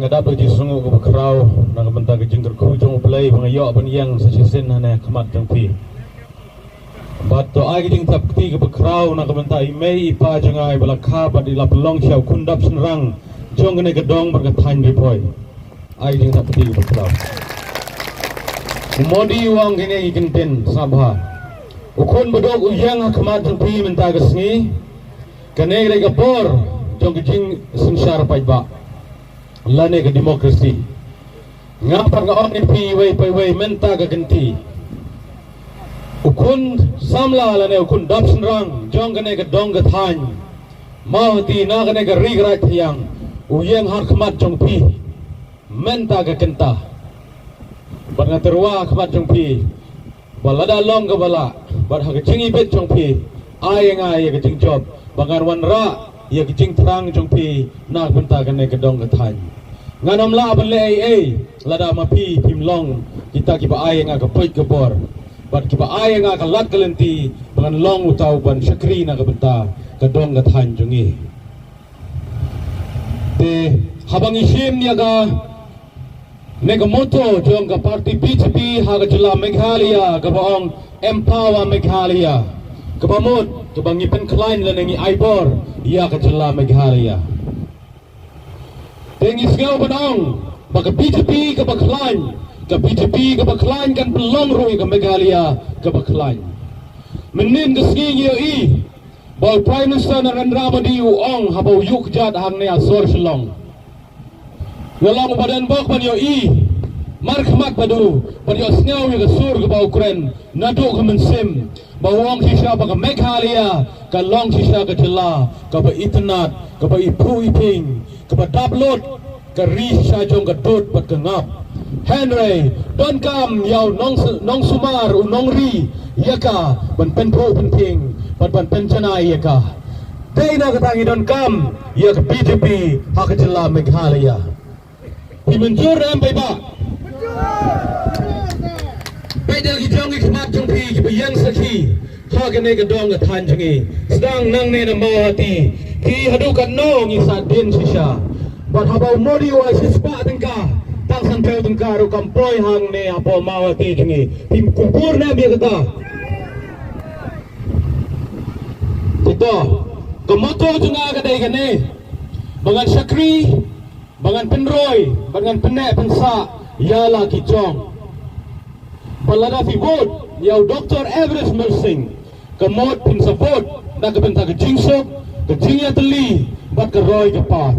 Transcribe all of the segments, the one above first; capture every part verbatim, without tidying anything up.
Dap ïa ki sngew kaba khraw na ka bynta ka jingkyrkhu jong U Blei ba nga ïoh ban ïeng sa shisien hane ha khmat jong phi. Bad to ai ka jingthap kti kaba khraw na ka bynta i mei i pa jong nga iba la kha bad i la pynlong sha u khun dap shynrang jong kane ka dong bad ka thaiñ Ri Bhoi. Ai ka jingthap kti kaba khraw. U Modi u ong kine ki kyntien sngap bha. U khun baduk u ïeng ha khmat jong phi mynta ka sngi. Kane ka dei ka por jong ka jingsynshar paidbah lane ka democracy. Nga pat nga ong ïa phi iwei pa iwei mynta ka kynti. U khun samla lane u khun dap shynrang jong kane ka dong ka thaiñ Mawhati na kane ka ri ka raij Phaïang u ïeng ha khmat jong phi mynta ka kynta. Bad nga tyrwa ha khmat jong phi ba lada long kaba lah bad ha ka jingibit jong phi, ai ïa nga ïa ka jingjop ba ngan wanrah ïa ka jingthrang jong phi na ka bynta kane ka dong ka thaiñ. Ngan ym lah ban leh ei ei lada ma phi phim long kita kiba ai ïa nga ka buit ka bor bad kiba ai ïa nga ka lad ka lynti ba ngan long uta uban shakri na ka bynta ka dong ka thaiñ jong ngi. Te haba ngi shim ïa kane ka motto jong ka party B J P ha ka jylla Meghalaya kaba ong Empower Meghalaya, kaba mut kaba ngi pynkhlaiñ lane ngi ai bor ïa ka jylla Meghalaya. Te ngi sngew ban ong ba ka B J P kaba khlaiñ, ka B J P kaba khlaiñ kan pynlong ruh ïa ka Meghalaya kaba khlaiñ. Mynnin ka sngi ngi ïohi ba u Prime Minister Narendra Modi u ong haba u ïuh kjat hangne ha sor Shillong, nga long uba don bok ban ïohi markhmat bad u, ban ïohsngew ïa ka sur kaba u kren naduh ka mynsiem, ba u ong shisha ba ka Meghalaya ka long shisha ka jylla kaba itynnad, kaba iphuh iphieng, kaba dap lut, ka ri shisha jong ka dud bad ka ngap. Hynrei donkam ïa u nong, nongsumar u nongri ïa ka ban pynphuh pynphieng bad ban pynjanai ïa ka. Dei na kata ngi donkam ïa ka B J P ha ka jylla Meghalaya. Phi mynjur ne em paidbah? Peit ïa ki jong ki khmat jong phi kiba ïeng sakhi ha kane ka dong ka thaiñ jong ngi. Sdang nangne na Mawhati, ki haduh katno ngi sahdien shisha. Bad haba u Modi u ai shispah tyngka, tang sanphew tyngka ruh kam poi hangne hapoh Mawhati jong ngi. Phim kubur ne em ïa kata? Te to, ka motto jong nga ka dei kane, ba ngan shakri, ba ngan pynroi, ba ngan pynneh pynsah ïa la ki jong. Ba lada phi vote ïa u Doctor Everest Milsing, ka mut phin sa vote na ka bynta ka jingsuk, ka jingïatylli bad ka roi ka par.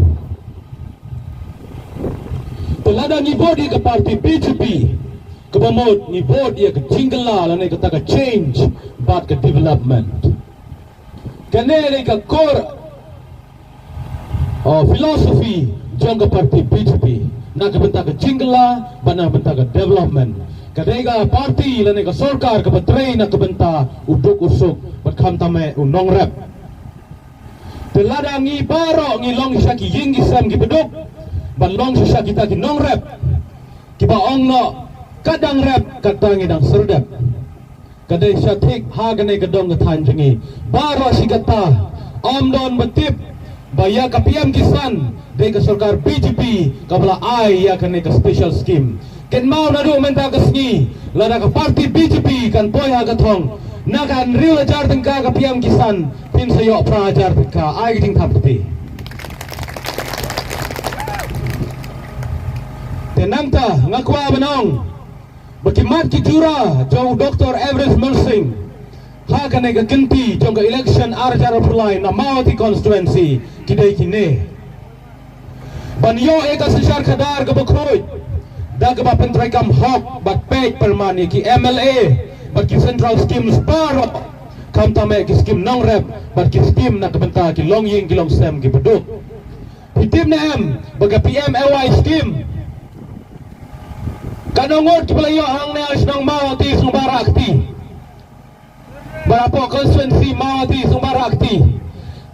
Te lada ngi vote ïa ka party B J P, kaba mut ngi vote ïa ka jingkylla lane kata ka change bad ka development. Kane dei ka core, oh, philosophy jong ka party B J P na ka bynta ka jingkylla bad na ka bynta ka development. Ka dei ka party lane ka sorkar kaba trei na ka bynta u duk u suk bad khamtam eh u nongrep. Te lada ngi baroh ngi long shisha ki ïing ki sem kiba duk bad long shisha kita ki nongrep kiba ong noh, kat dang rep kat dang ngi dang serdep. Ka dei sha thik ha kane ka dong ka thaiñ jong ngi. Baroh shi katta, ym don ba tip ba ïa ka P M Kisan dei ka sorkar B J P kaba la ai ïa kane ka special scheme. Kynmaw naduh mynta ka sngi, lada ka party B J P kan poi ha ka thong, na ka hynriew hajar tyngka ka P M Kisan, phin sa ïoh phra hajar tyngka. Ai ka jingthap kti. Te nangta nga kwah ban ong ba ki mat ki jura jong u Doctor Everest Milsing ha kane ka kynti jong ka election ar hajar arphew lai na Mawhati constituency ki dei kine: ban ïoh ïa ka synshar khadar kaba khuid da kaba pyntreikam hok bad peit pyrman ïa ki M L A bad ki central schemes baroh, khamtam eh ki scheme nongrep bad ki scheme na ka bynta ki longïing ki longsem kiba duk. Phi tip ne em ba ka P M A Y scheme, katno ngut kiba la ïoh hangne ha shnong Mawhati, shnong Barakti? Bad hapoh constituency Mawhati, shnong Barakti,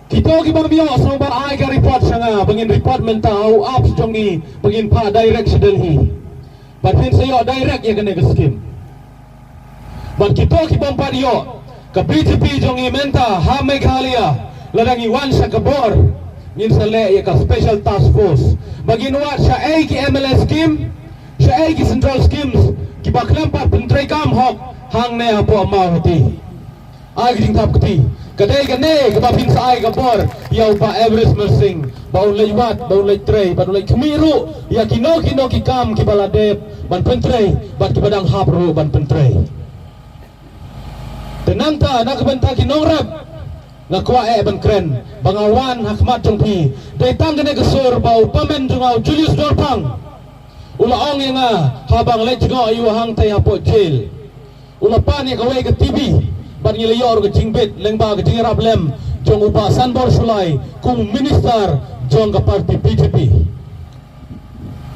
kito ki bym ïoh, sngewbha ai ka report sha nga ba ngin report mynta ha u apps jong ngi ba ngin phah direct sha Delhi. Bad phin sa ïoh direct ïa kane ka scheme. Bad kito ki bym pat ïoh, ka B J P jong ngi mynta ha Meghalaya, lada ngi wan sha ka bor, Ngin sa leh ïa ka special task force ba ngin wad shaei ki M L A scheme, shaei ki central schemes kiba khlem pat pyntreikam hok hangne hapoh Mawhati. Ai ka jingthap kti. Ka dei kane kaba phin sa ai ka bor ïa u Bah Everest Marsing ba un leit wad, ba un leit trei, ba un leit khmih ruh ïa kino kino ki kam kiba la dep ban pyntrei bad kiba dang hap ruh ban pyntrei. Te nangta na ka bynta ki nongrep, nga kwah eh ban kren ba nga wan ha khmat jong phi. Dei tang kane ka sur ba u pamen jong nga u Julius Dorpang u la ong ïa nga haba nga leit jngoh ïa u hangtei hapoh jail. U la pan ïa kawei ka T V bad ngi la ïoh ruh ka jingbit lyngba ka jingïarap lem jong u Bah Sanbor Shullai kum u minister jong ka party B J P.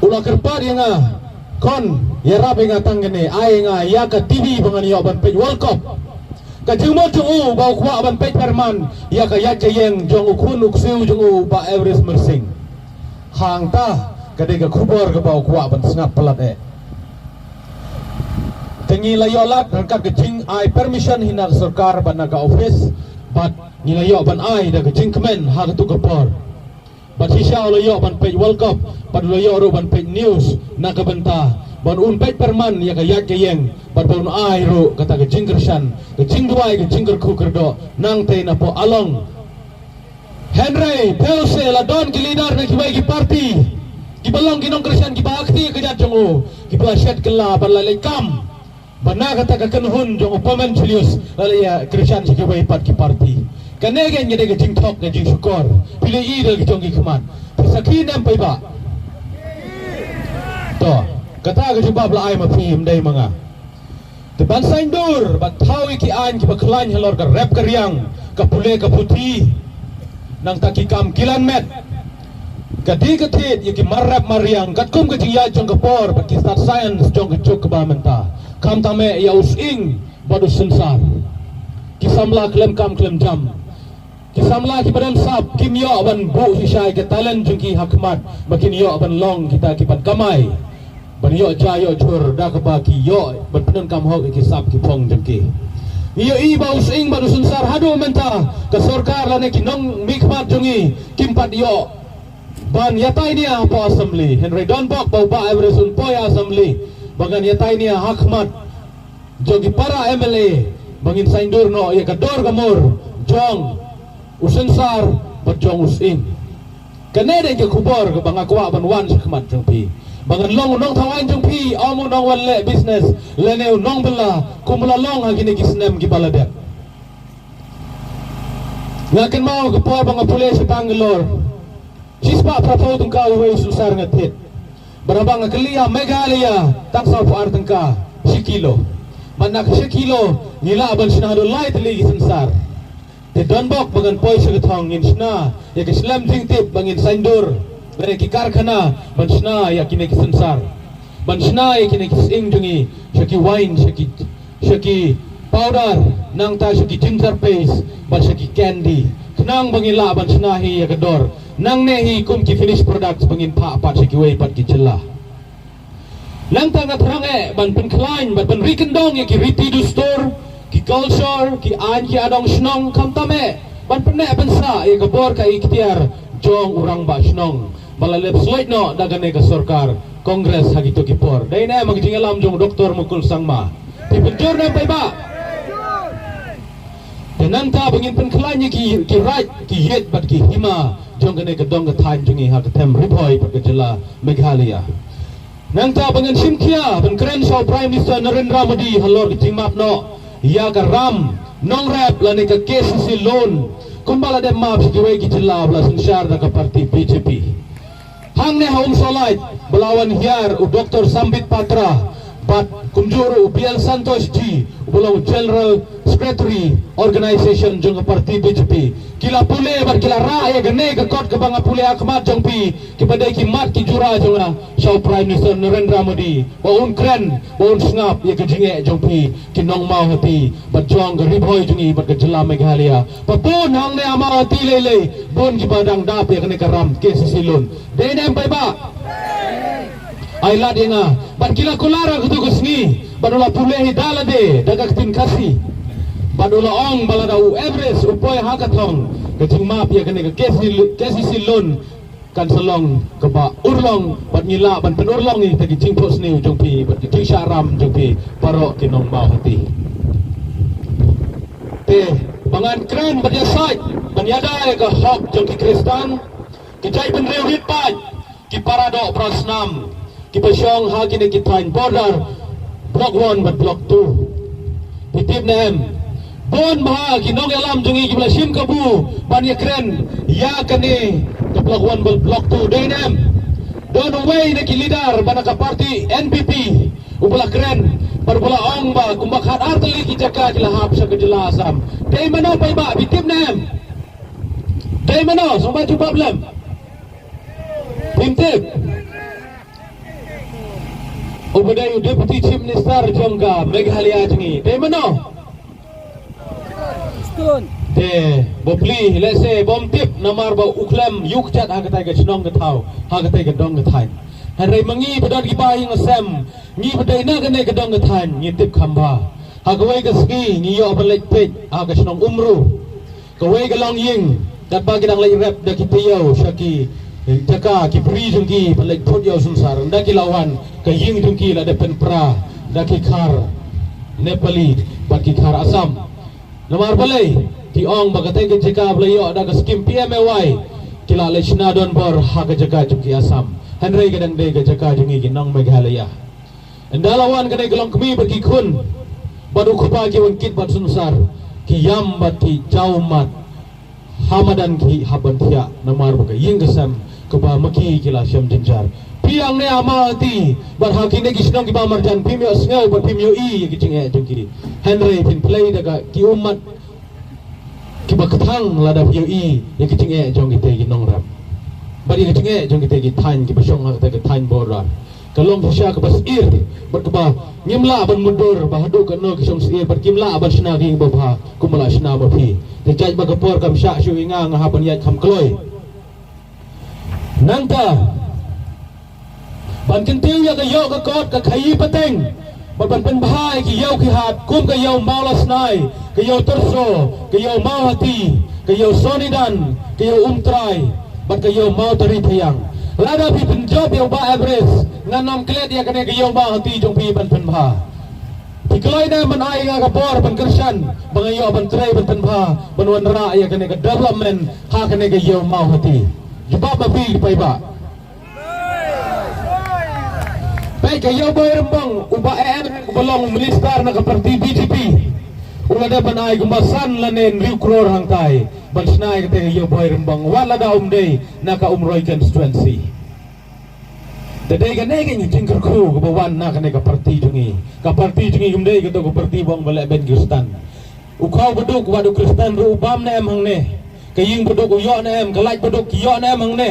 U la kyrpad ïa nga, khun, ïarap ïa nga tang kane, ai ïa nga ïa ka T V ba ngan ïoh ban peit World Cup. Ka jingmut jong u ba u kwah ban peit pyrman ïa ka ïaid ka ïeng jong u khun u ksiew jong u Bah Everest Marsing. Hangta ka dei ka khubor kaba u kwah ban sngap palat eh. Te ngi la ïoh lad ryngkat ka jingai permission hi na ka sorkar bad na ka office, bad ngi la ïoh ban ai da ka jingkmen ha katu ka por. Bad shisha u la ïoh ban peit World Cup bad u la ïoh ruh ban peit news na ka bynta ban un peit pyrman ïa ka ïaid ka ïeng bad ban un ai ruh kata ka jingkyrshan, ka jingduwai, ka jingkyrkhu kyrdoh nangtei napoh Along. Hynrei phi sa la don ki leader na kiwei ki party kiba long ki nongkyrshan kiba akti ka jait jong u, kiba la shet kylla bad la leit kam. Ba na kata ka kynhun jong u pamen Julius la leit ïa kyrshan sha kiwei pat ki party. Kane ka dei ka jingthok ka jingshukor. Phi la i da ki jong ki khmat. Phi sakhi ne em paidbah? To, kata ka jubab la ai ma phi, ym dei ma nga. Te ban saiñdur bad thaw ïa ki aiñ kiba khlaiñ halor ka rep ka riang, ka pule ka puthi. Nangta ki kam kilan met. Ka dei ka thied ïa ki mar rep mar riang katkum ka jingïaid jong ka por bad ki stad science jong ka juk kaba mynta. Khamtam eh ïa u sying bad u synsar. Ki samla khlem kam khlem jam, ki samla kiba don sap kim ïoh ban buh shisha ïa ka talent jong ki ha khmat ba kin ïoh ban long kita kiban kamai. Ban ïoh ja ïoh jhur da kaba ki ïoh ban pyndonkam hok ïa ki sap ki phong jong ki. Ngi ïohi ba u sying bad u synsar haduh mynta ka sorkar lane ki nongmihkhmat jong ngi kim pat ïoh ban ïatai nia hapoh assembly. Hynrei don bok ba u Bah Everest un poi ha assembly ba ngan ïatai nia ha khmat jong ki para M L A ba ngin saiñdur noh ïa ka dor ka mur jong u synsar bad jong u sying. Kane dei ka khubor kaba nga kwah ban wan sha khmat jong phi ba ngan long u nongthaw aiñ jong phi, ym u nongwan leh business lane u nongbylla kum u la long ha kine ki snem kiba la dep. Nga kynmaw ka por ba nga pule sha Bangalore, shispah phraphew tyngka uwei u synsar nga thied. Bad haba nga kylli ïa Meghalaya, tang sawphew ar tyngka shi kilo. Bad na ka shi kilo ngi lah ban shna haduh lai tylli ki synsar. Te don bok ba ngan poi sha ka thong ngin shna ïa ka shlem jingtip ba ngin saiñdur lane ki karkhana ban shna ïa kine ki synsar, ban shna ïa kine ki sying jong ngi sha ki wine, sha ki, sha ki powder, nangta sha ki ginger paste bad sha ki candy, khnang ba ngin lah ban shna hi ïa ka dor. Nangne hi kum ki finished products ba ngin phah pat sha kiwei pat ki jylla. Nangta nga thrang eh ban pynkhlaiñ bad ban ri kyndong ïa ki riti dustur, ki culture, ki aiñ ki adong shnong, khamtam eh ban pynneh pynsah ïa ka bor ka iktiar jong u rangbah shnong ba la leh slot noh da kane ka sorkar Congress ha kito ki por. Dei ne em ha ka jingïalam jong u Doktor Mukul Sangma? Phi pynjur ne em paidbah? Te nangta ba ngin pynkhlaiñ ïa ki, ki raid, ki ïit bad ki hima jong kane ka dong ka thaiñ jong ngi ha ka them Ri Bhoi bad ka jylla Meghalaya. Nangta ba ngan shim khia ban kren sha u Prime Minister Narendra Modi halor ka jingmap noh ïa ka ram nongrep lane ka K C C loan kumba la dep map sha kiwei ki jylla ba la synshar da ka party B J P. Hangne ha Umsawlait ba la wan hiar u Doktor Sambit Patra bad kumjuh ruh u B L Santosh G uba long General Secretary Organization jong ka party B J P. Ki la pule bad ki la rah ïa kane ka kot kaba nga pule ha khmat jong phi, kiba dei ki mat ki jura jong nga sha u Prime Minister Narendra Modi ba un kren, ba un sngap ïa ka jingeh jong phi ki nong Mawhati bad jong ka Ri Bhoi jong ngi bad ka jylla Meghalaya. Ba bun hangne ha Mawhati lei lei bun kiba dang dap ïa kane ka ram K C C loan. Dei ne em paidbah? Ai lad ïa nga. Bad ki la kular ha katu ka sngi bad u la pule hi da lade da ka ktien Khasi. Bad u la ong ba lada u Everest u poi ha ka thong Ka jingmap ïa kane ka K C C, K C C loan kan sa long kaba urlong bad ngi lah ban pynurlong ïa kita ki jingphohsniew jong phi bad ki jingshah ram jong phi baroh ki nong Mawhati. Te ba ngan kren bad ïasaid ban ïada ïa ka hok jong ki Khristan, ki jaitbynriew rit paid, ki paradoh parasnam kiba shong ha kine ki thaiñ border Block one bad Block two. Phi tip ne em? Bun bha ki nongïalam jong ngi kiba la shim kabu ban ïakren ïa kane ka Block one bad Block two, dei ne em? Don uwei na ki leader ba na ka party N P P uba la kren bad uba la ong ba kumba khatar tylli ki jaka ki la hap sha ka jylla Assam. Dei mano paidbah, phi tip ne em? Dei mano, sngewbha jubab lem. Phim tip? Uba dei u Deputy Chief Minister jong ka Meghalaya jong ngi. Dei mano? Te, bapli, lehse bym tip namar ba u khlem ïuh kjat ha katai ka shnong ka thaw, ha katai ka dong ka thaiñ. Hynrei ma ngi ba don kiba ïing sem, ngi ba dei na kane ka dong ka thaiñ, ngi tip kham bha. Ha kawei ka sngi ngi ïoh ban leit peit ha ka shnong Umru. Kawei ka longïing, katba ki dang leit rep da ki taïew sha ki jaka ki bri jong ki, ban leit phut ïa u synsar, ynda ki la wan, ka ïing jong ki la dep pynpra da ki khar Nepali bad ki khar Assam. Namar balei? Ki ong ba katei ka jaka ba la ïoh da ka skim P M A Y, ki la leit shna donbor ha ka jaka jong ki Assam. Hynrei ka dang dei ka jaka jong ngi ki nong Meghalaya. Ynda la wan kane ka longkmie bad ki khun, bad u kpa ki wan kit bad synsar, ki ïam bad ki jaw mat ha madan ki hap ban thiah, namar ba ka ïing ka sem kaba ma ki ki la shem jynjar. Phi hangne ha Mawhati bad ha kine ki shnong kiba marjan, phim ïohsngew bad phim ïohi ïa ki jingeh jong ki. Hynrei phin plie da ka ki ummat kiba kthang lada phi ïohi ïa ki jingeh jong kitei ki nongrep bad ïa ki jingeh jong kitei ki thaiñ kiba shong ha katei ka thaiñ border. Ka long shisha kaba syier bad kaba ngim lah ban mutdur ba haduh katno ki shong syier bad kim lah ban shna ki ïing babha kumba la shna ma phi. Te jait ba ka por kam shah shuh ïa nga, nga hap ban ïaid kham kloi. Nangta ban kyntiew ïa ka ïoh ka kot ka khaïi pateng bad ban pynbha ïa ki ïew ki hat kum ka ïew Mawlasnai, ka ïew Tyrso, ka ïew Mawhati, ka ïew Sonidan, ka ïew Umtrai bad ka ïew Mawtari Thiang. Lada phi pynjop ïa u Bah Everest, ngan ym klet ïa kane ka ïew Mawhati jong phi ban pynbha. Phi kloi ne em ban ai nga ka por ban kyrshan ba nga ïoh ban trei ban pynbha ban wanrah ïa kane ka development ha kane ka ïew Mawhati? Jubab ma phi paidbah. Peit ka ïew Bhoirymbong, u Bah A M uba long u minister na ka party B J P, u la dep ban ai kumba san lane hynriew klur hangtai ban shna ïa katei ka ïew Bhoirymbong wat lada um dei na ka Umroi constituency. Te dei kane ka jingkyrkhu kaba wan na kane ka party jong ngi. Ka party jong ngi kam dei kato ka party ba ong ba leh beiñ Khristan. U khaw baduk wat u Khristan ruh u bam ne em hangne? Ka ïing baduk u ïoh ne em? Ka light baduk ki ïoh ne em hangne?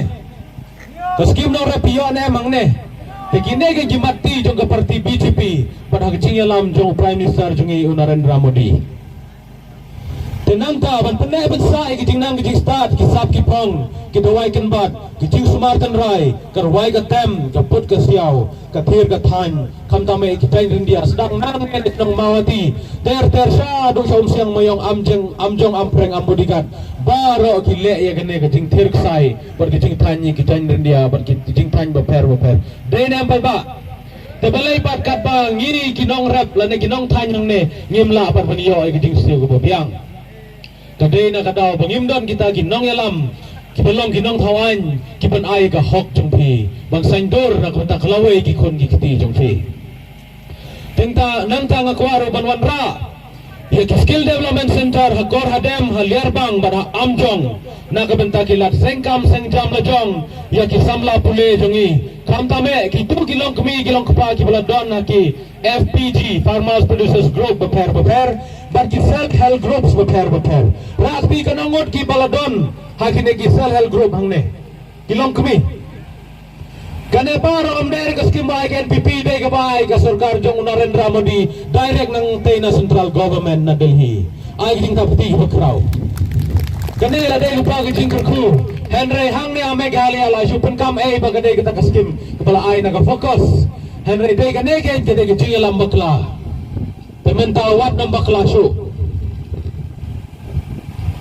Ka skim nongrep ki ïoh ne em hangne? Te kine ki jingmatti jong ka party B J P bad ha ka jingïalam jong u Prime Minister jong ngi u Narendra Modi. Te nangta ban pynneh pynsah ïa ki jingnang ki jingstad, ki sap ki phong, ki dawai kynbat, ki jingsumar tynrai, ka rwai ka tem, ka put ka siaw, ka thir ka thaiñ, khamtam eh ki jaiñ ryndia, sdang nangne na shnong Mawhati ter ter shaduh sha Umsiang, Maïong, Amjong, Amjong, Ampreng, Ambodyghata, baroh ki leh ïa kane ka jingthir ksai bad ki jingthaiñ ïa ki jaiñ ryndia bad ki jingthaiñ bapher bapher. Dei ne em paidbah? Te balei pat katba ngi ki nongrep lane ki nongthaiñ hangne ngim lah pat ban ïoh ïa ka jingsiew kaba biang? Ka dei na ka daw ba ngim don kita ki nongïalam kiba long ki nongthaw aiñ ki ban ai ka hok jong phi ban saiñdur na ka bynta ka lawei ki khun ki kti jong phi. Te nangta, nangta nga kwah ruh ban wanrah ïa ki Skill Development Center ha Kor Hadem, ha Liarbang bad ha Amjong, na ka bynta ki lad seng kam seng jam la jong ïa ki samla pule jong ngi. Khamtam eh kito ki longkmie ki longkpa kiba la don ha ki F P G, Farmers Producers Group bapher bapher, bad ki self help groups bapher bapher. Rah kti katno ngut kiba la don ha kine ki self help group hangne, ki longkmie. Kane baroh ym dei ka skim ba ai ka N P P, dei kaba ai ka sorkar jong u Narendra Modi direct nangtei na central government na Delhi. Ai ka jingthap kti kaba khraw. Kane la dei lypa ka jingkyrkhu. Hynrei hangne ha Meghalaya la shu pynkam ei ba ka dei kata ka skim kaba la ai na ka FOCUS. Hynrei dei kane ka, ka dei ka jingïalam bakla. Te mynta wat nym bakla shuh.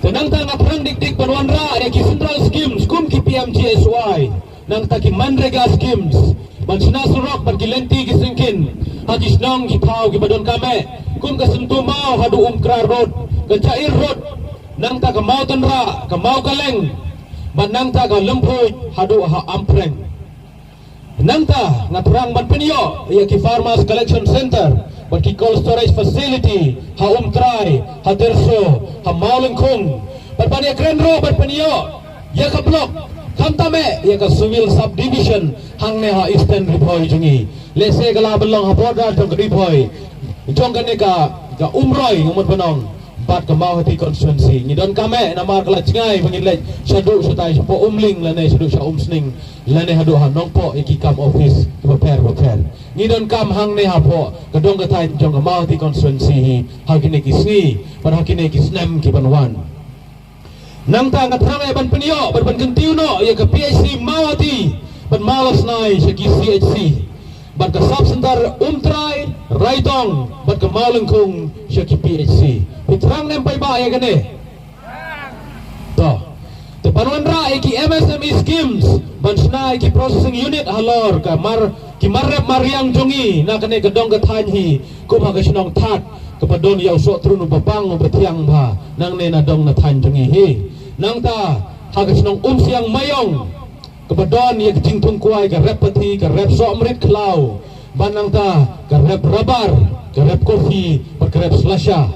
Te Nangta nga thrang dik dik ban wanrah ïa ki central schemes kum ki P M G S Y, nangta ki MGNREGA schemes, ban shna surok bad ki lynti ki syngkien ha ki shnong ki thaw kiba donkam eh, kum ka Syntu Maw haduh Umkra Road, ka Jair Road, nangta ka Mawtynrah, ka Mawkaleng, bad nangta ka Lymphuid haduh ha Ampreng. Nangta nga thrang ban pynïoh ïa ki farmers collection center bad ki cold storage facility ha Umtrai, ha Tyrso, ha Mawlyngkhung, bad ban ïakren ruh ban pynïoh ïa ka block, khamtam eh ïa ka civil subdivision hangne ha Eastern Ri Bhoi jong ngi. Lehse ka lah ban long ha border jong ka Ri Bhoi, jong kane ka, ka Umroi nga mut ban ong, bad ka Mawhati constituency. Ngi donkam eh namar ka la jngai ba ngin leit shaduh shatai shapoh Umling lane shaduh sha Umsning lane haduh ha Nongpoh ïa ki kam office kiba pher ba pher. Ngi donkam hangne hapoh ka dong ka thaiñ jong ka Mawhati constituency hi ha kine ki sngi bad ha kine ki snem ki ban wan. Nangta nga thrang eh ban pynïoh bad ban kyntiew noh ïa ka P H C Mawhati bad Mawlasnai sha ki C H C, bad ka sub center Umtrai, Raitong bad ka Mawlyngkhung sha ki P H C. Phi thrang ne em paidbah ïa kane? To. Te ban wanrah ïa ki M S M E schemes, ban shna ïa ki processing unit halor ka mar, ki mar rep mar riang jong ngi na kane ka dong ka thaiñ hi, kum ha ka shnong Thad kaba don ïa u sohtrun uba pang uba thiang bha nangne na dong na thaiñ jong ngi hi. Nangta ha ka shnong Umsiang Maiong kaba don ïa ka jingthung kwai, ka rep pathi, ka rep sohmrit khlaw, bad nangta ka rep rabar, ka rep kofi bad ka rep slasha.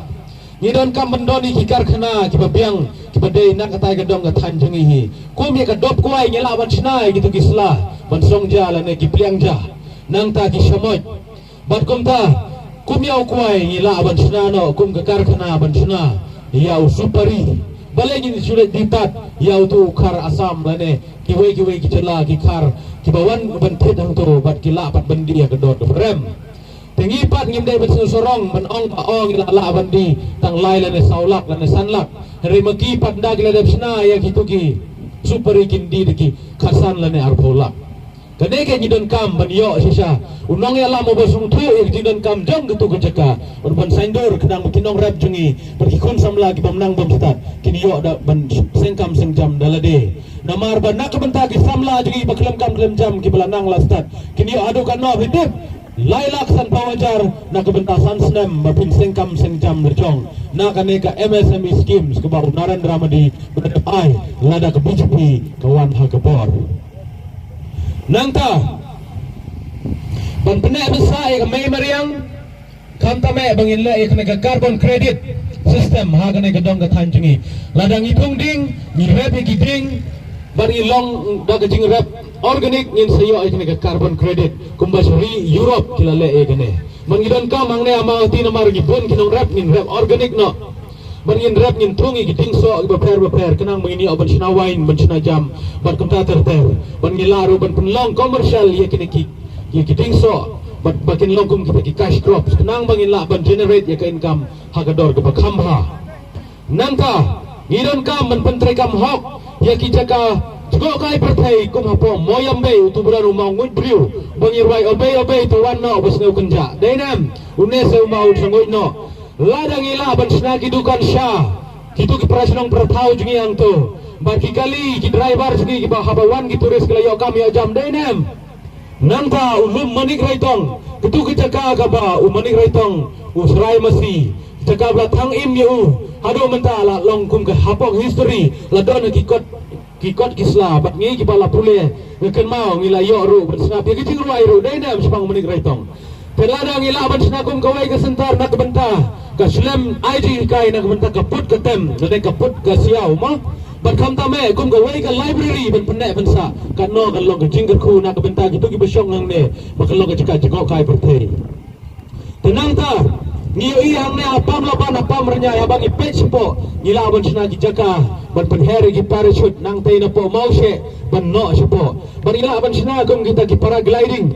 Ngi donkam ban don ïa ki karkhana kiba biang kiba dei na katai ka dong ka thaiñ jong ngi hi. Kum ïa ka dop kwai ngi lah ban shna ïa kito ki sla ban song ja lane ki pliang ja, nangta ki shamoit. Bad kumta, kum ïa u kwai ngi lah ban shna noh kum ka karkhana ban shna ïa u supari. Balei ngin shu leit die tad ïa uto u khar Assam lane kiwei kiwei ki jylla ki khar kiba wan ban thied hangto bad ki lah pat ban die ïa ka dor kaba rem. Te ngi pat ngim dei ban sngewsarong ban ong ba ong ngi lah lah ban die tang lai lane saw lak lane san lak. Hynrei ma ki pat ynda ki la dep shna ïa kito ki supari kin die da ki khatsan lane arphew lak. Kane ka ngi donkam ban ïoh shisha u nongïalam uba sngewthuh ïa ka jingdonkam jong kito ki jaka, ban ban saiñdur khnang ba ki nongrep jong ngi bad ki khun samla ki bym nang bym stad kin ïoh da ban seng kam seng jam da lade. Namar ba na ka bynta ki samla jong ngi ba khlem kam khlem jam kiba la nang la stad kin ïoh haduh katno phi tip? Lai lak sanphew hajar na ka bynta san snem ba phin seng kam seng jam la jong na kane ka M S M E schemes kaba u Narendra Modi u la dep ai lada ka B J P ka wan ha ka bor. Nangta ban pynneh pynsah ïa ka mei mariang, khamtam eh ba ngin leh ïa kane ka carbon credit system ha kane ka dong ka thaiñ jong ngi. Lada ngi thung ding, ngi rep ïa ki ding bad ngi long da ka jingrep organic, ngin sa ïoh ïa kane ka carbon credit kumba sha ri Europe ki la leh ïa kane. Bad ngi donkam hangne ha Mawhati namar ngi bun ki nongrep, ngin rep organic noh. Bad ngin rep ngin thung ïa ki ding soh kiba pher ba pher khnang ba ngin ïoh ban shna wain ban shna jam bad kumta ter ter. Bad ngi lah ruh ban pynlong commercial ïa kine ki, ïa ki ding soh bad ba kin long kum kita ki cash crops khnang ba ngin lah ban generate ïa ka income ha ka dor kaba kham bha. Nangta ngi donkam ban pyntreikam hok ïa ki jaka jngohkai pyrthei kum hapoh Moyambei, uto ba don u mawnguid briew ba ngi rwai obei obei, to wan noh ba sngew kynjah. Dei ne em? Une se u maw u sngew nguid noh. Lada ngi lah ban shna ki dukan sha kito ki para shnong para thaw jong ngi hangto bad ki kali ki driver jong ngi kiba haba wan ki tourist ki la ïoh kam ïoh jam, dei ne em? Nangta u lum Manik Raitong, kito ki jaka kaba u Manik Raitong u shrai masi, jaka ba la thang im ïa u, haduh mynta la long kum ka hapoh history, la don ki kot ki kot ki sla bad ngi kiba la pule nga kynmaw ngi la ïoh ruh ban sngap ïa ki jingrwai ruh, dei ne em shaphang Manik Raitong? Te lada ngi lah ban shna kum kawei ka center na ka bynta ka shlem ai jinghikai na ka bynta ka put ka tem, lane ka put ka siaw mo. Bad khamtam eh kum kawei ka library ban pynneh pynsah, katno kan long ka jingkyrkhu na ka bynta kito kiba shong hangne ba kan long ka jaka jngohkai pyrthei. Te nangta ngi ïohi hangne ha Pamlaban, ha Pamrynjah, haba ngi peit shapoh ngi lah ban shna ki jaka ban pynher ïa ki parachute nangtei napoh Mawsheh ban noh shapoh. Bad ngi lah ban shna kum kita ki paragliding.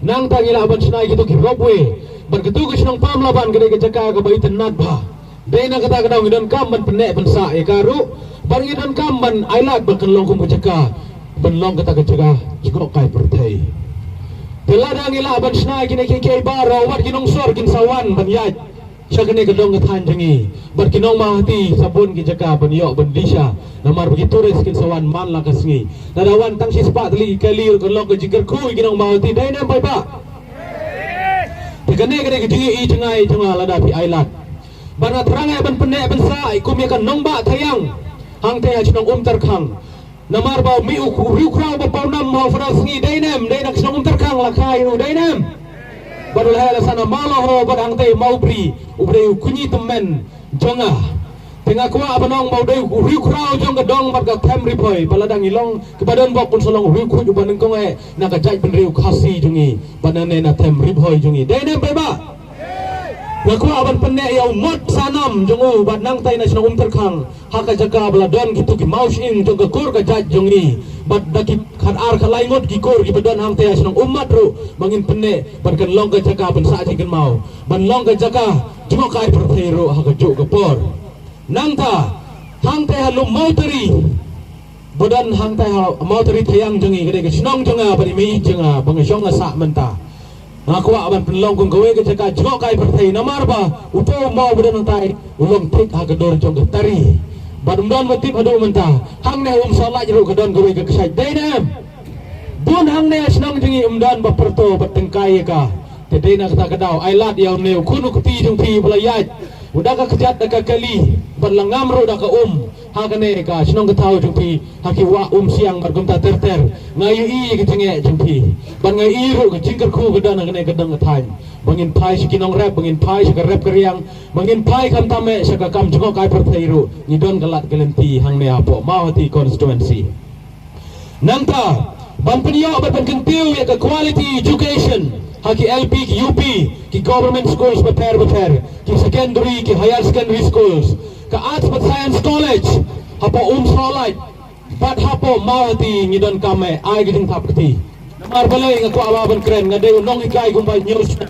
Nangta ngi lah ban shna ïa kito ki ropeway. Bad kito ki shnong Pamlaban ka dei ka jaka kaba itynnad bha. Dei na kata ka daw ngi donkam ban pynneh pynsah ïa ka ruh. Bad ngi donkam ban ailad ba kan long kum ka jaka ban long kata ka jaka jngohkai pyrthei. Te lada ngi lah ban shna ïa kine kiei kiei baroh, wat ki nongsor kin sa wan ban ïaid. sha kane ka dong ka thaiñ jong ngi. Bad ki nong Mawhati sa bun ki jaka ban ïoh ban dih sha, namar ba ki tourist kin sa wan man la ka sngi. Lada wan tang shispah tylli ki kali ruh kan long ka jingkyrkhu ïa ki nong Mawhati, dei ne em paidbah? Te kane ka dei ka jingïohi jong nga, jong nga lada phi ailad. Bad nga thrang eh ban pynneh ban sah kum ïa ka nongbah Thaiang hangtei ha shnong Umtyrkhang. Namar ba mih u riewkhraw ba pawnam ha u Phra Sngi, dei ne em? Dei na ka shnong Umtyrkhang la kha ïa u, dei ne em? Bad u la heh la san ha Mawlahor bad hangtei Mawbri, u ba dei u kñi tymmen jong nga. Te nga kwah ban ong ba u dei u riewkhraw jong ka dong bad ka them Ri Bhoi, ba lada ngi long kiba don bok un sa long u riewkhuid uba nyngkong eh na ka jaitbynriew Khasi jong ngi bad nangne na them Ri Bhoi jong ngi, dei ne em paidbah? Nga kwah ban pynneh ïa u mot sanam jong u bad nangtei na shnong Umtyrkhang, ha ka jaka ba la don kito ki mawshyieng jong ka kur ka jait jong ngi. Bad da ki khatar khatlai ngut ki kur kiba don hangtei ha shnong Ummat ruh ba ngin pynneh, bad kan long ka jaka ban sah jingkynmaw, ban long ka jaka jngohkai pyrthei ruh ha kajuh ka por. Nangta hangtei ha lum Mawtari, ba don hangtei ha Mawtari Thaiang jong ngi, ka dei ka shnong jong nga bad i mei jong nga ba nga shong nga sah mynta. Nga kwah ban pynlong kum kawei ka jaka jngohkai pyrthei, namar ba uto u maw ba don hangtai u long thik ha ka dur jong ka tari. Bad ym don ba tip haduh mynta, hangne ha Umsohlait ruh ka don kawei ka kshaid, dei ne em? Bun hangne ha shnong jong ngi ym don ba pyrto ba tyngkai ïa ka. Te dei na kata ka daw, ailad ïa une u khun u kti jong phi ba la ïaid, u da ka kjat da ka kali bad la ngam ruh da ka um ha kane ka shnong ka thaw jong phi, ha ki wah Umsiang bad kumta ter ter. Nga ïohi ïa ka jingeh jong phi bad nga ïohi ruh ka jingkyrkhu ka don ha kane ka dong ka thaiñ, ba ngin phai sha ki nongrep, ba ngin phai sha ka rep ka riang, ba ngin phai khamtam eh sha ka kam jngohkai pyrthei ruh. Ngi don ka lad ka lynti hangne hapoh Mawhati constituency. Nangta ban pynïoh bad ban kyntiew ïa ka quality education ha ki L P, ki U P, ki government schools bapher bapher, ki secondary, ki higher secondary schools, ka Arts bad Science College hapoh Umsohlait bad hapoh Mawhati, ngi donkam eh ai ka jingthap kti. Namar balei nga kwah ba ban kren, nga dei u nonghikai kumba hynñiew snem.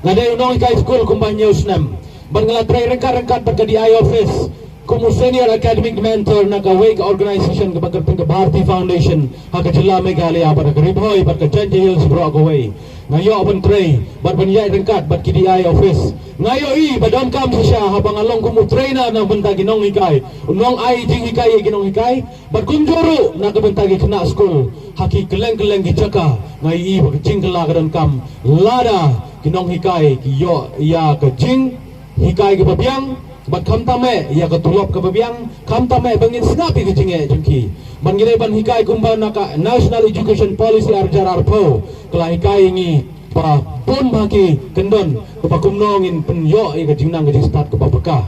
Nga dei u nonghikai skul kumba hynñiew snem bad nga la trei ryngkat ryngkat bad ka D I office kum u senior academic mentor na kawei ka organisation kaba kyrteng ka Bharati Foundation ha ka jylla Meghalaya bad ha ka Ri Bhoi bad ka Jaintia Hills baroh kawei. Nga ïoh ban trei bad ban ïaid ryngkat bad ki D I office. Nga ïohi ba donkam shisha haba nga long kum u trainer na bynta ki nonghikai, u nongai jinghikai ïa ki nonghikai, bad kumjuh ruh na ka bynta ki khynnah skul ha ki kylleng kylleng ki jaka. Nga ïohi ba ka jingkylla ka donkam lada ki nonghikai ki ïoh ïa ka jinghikai kaba biang bad khamtam eh ïa ka tulop kaba biang, khamtam eh ba ngin sngap ïa ka jingeh jong ki. Bad ngi dei ban hikai kumba na ka National Education Policy ar hajar arphew ka la hikai ïa ngi ba bun bha ki kyndon kaba kumno ngin pynïoh ïa ka jingnang ka jingstad kaba paka.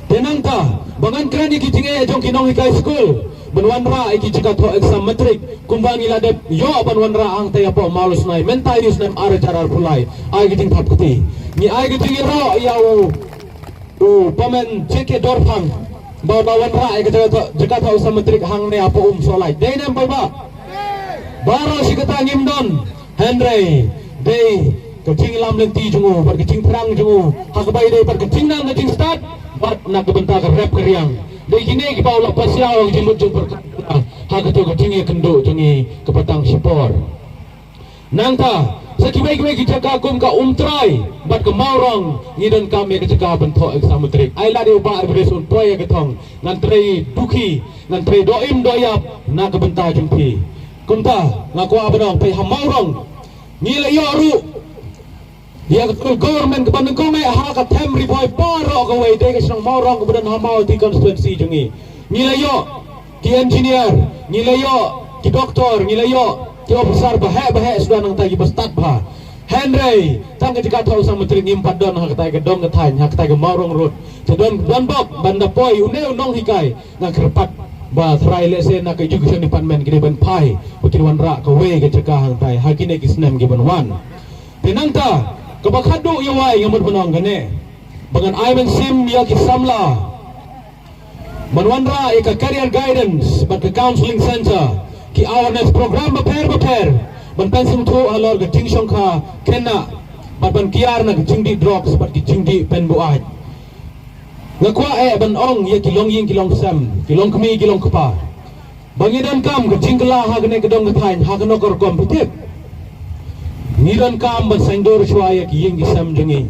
Te nangta ba ngan kren ïa ki jingeh jong ki nonghikai skul ban wanrah ïa ki jaka thoh exam matric, kumba ngi la dep ïoh ban wanrah hangtei hapoh Mawlasnai mynta ïa u snem ar hajar arphew lai. Ai ka jingthap kti, ngi ai ka jingïaroh ïa u, u Pamen J K Dorphang ba u la wanrah ïa ka jaka thoh, jaka thoh exam matric hangne hapoh Umsohlait. Dei ne em paidbah? Baroh shi katta ngim don. Hynrei dei ka jingïalam lynti jong u bad ka jingthrang jong u ha kaba ïadei bad ka jingnang ka jingstad bad na ka bynta ka rep ka riang. Dei kine kiba u la pasiaw ha ka jingmut jingpyrkhat ha kato ka jingïakynduh jong ngi kaba tang shipor. Nangta sa kiwei kiwei ki jaka kum ka Umtrai bad ka Mawrong ngi donkam ïa ka jaka ban thoh exam matric. Ai lad ïa u Bah Everest un poi ïa ka thong, ngan trei dukhi, ngan trei doh im doh ïap na ka bynta jong phi. Kumta nga kwah ban ong phi ha Mawrong ngi la ïoh ruh ïa ka skul government kaba nyngkong eh ha ka them Ri Bhoi baroh kawei, dei ka shnong Mawrong kaba don ha Mawhati constituency jong ngi. Ngi la ïoh ki engineer, ngi la ïoh ki doktor, ngi la ïoh ki officer baheh baheh suda nangta kiba stad bha. Hynrei tang ka jaka thoh exam matric ngim pat don ha katai ka dong ka thaiñ, ha katai ka Mawrong Road. Te don, don bok ban da poi une u nonghikai. Nga kyrpad ba trai lehse na ka education department ki dei ban phai ba kin wanrah kawei ka jaka hangtai ha kine ki snem ki ban wan. Te nangta kaba khatduh ïa wai nga mut ban ong kane, ba ngan ai mynsiem ïa ki samla ban wanrah ïa ka career guidance bad ka counselling center, ki awareness program bapher bapher ban pynsngewthuh halor ka jingshongkha khynnah bad ban kiar na ka jingdih drugs bad ka jingdih pynbuaid. Nga kwah eh ban ong ïa ki longïing ki longsem, ki longkmie ki longkpa, ba ngi donkam ka jingkylla ha kane ka dong ka thaiñ ha kano ka rukom, phi tip? Ngi donkam ban saiñdur shuwa ïa ki ïing ki sem jong ngi.